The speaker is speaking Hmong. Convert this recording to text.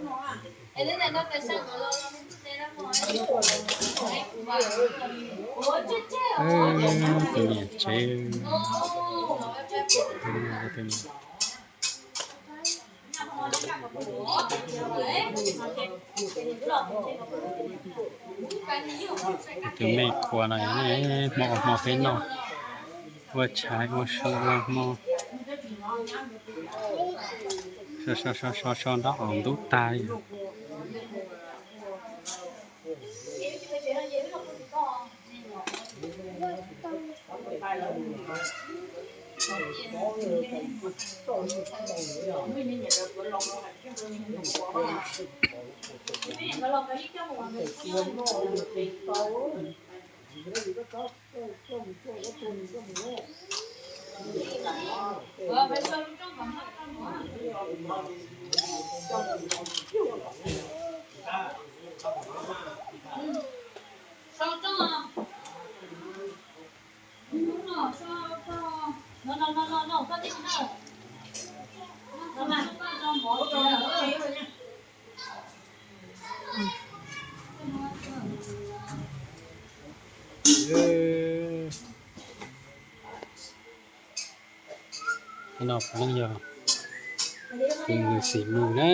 Tus niam tsev, tus me puas no hmo hmo peb noj, ua tshais ua su ua hmo, so so so so nrab os ntub tag li. No puav leej yog tus nws xim mus na.